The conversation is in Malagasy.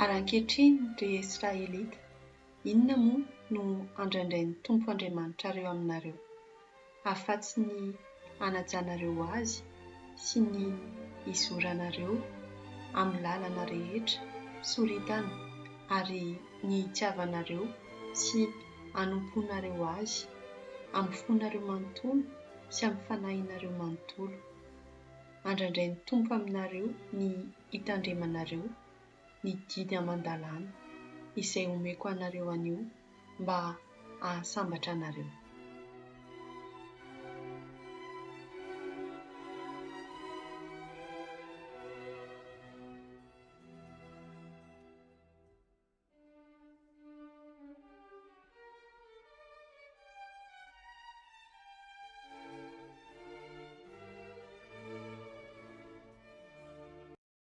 Ary ankehitriny, ry Israelita, inona moa no andrandrain'ny Tompo Andriamanitrareo aminareo, afa-tsy ny hanajanareo Azy sy ny hizoranareo amin'ny lalana rehetra soritany ary ny hitiavanareo sy hanompoanareo Azy amin'ny fonareo manontolo sy amin'ny fanahinareo manontolo. Andrandrain'ny Tompo aminareo ny hitandremanareo ny didy aman-dalàna izay omeko anareo anio mba hahasambatra anareo.